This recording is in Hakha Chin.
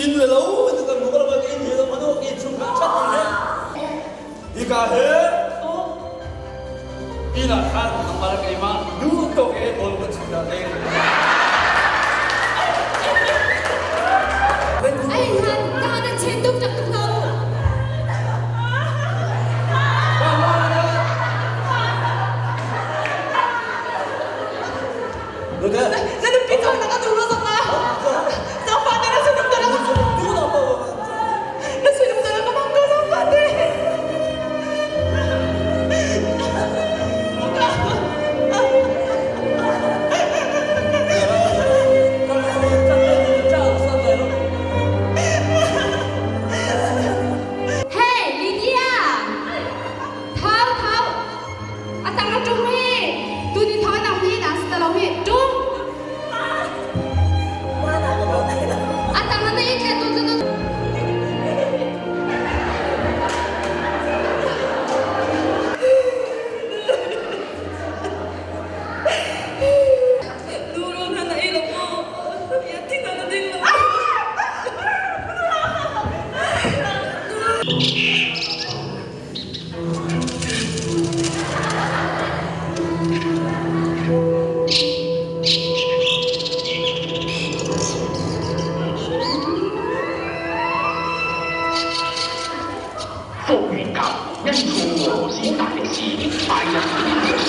Inn le lo in kan hmu lo inn hi zong hanu inn chung kan chat ning he. Hika he inn ah khan nangmah le keimah duh tuk e rawl kan chung dah ding. Ai han ta na chen tuk tak tuk hna u. Na nupi thawng na ka duh lo zong ah. Zaangfah te na sinum te na na sinum te na ka bang ko zaangfah te. Hey Lydia! Thau thau! A tang a ṭum hi! Tuni thawng nang hi na si lo hi ṭum! A tang na i tle tu tu Nuro na na ilo mo. Yati na na ding lo. 風雲急，因錯俄羅斯大力士拜入一世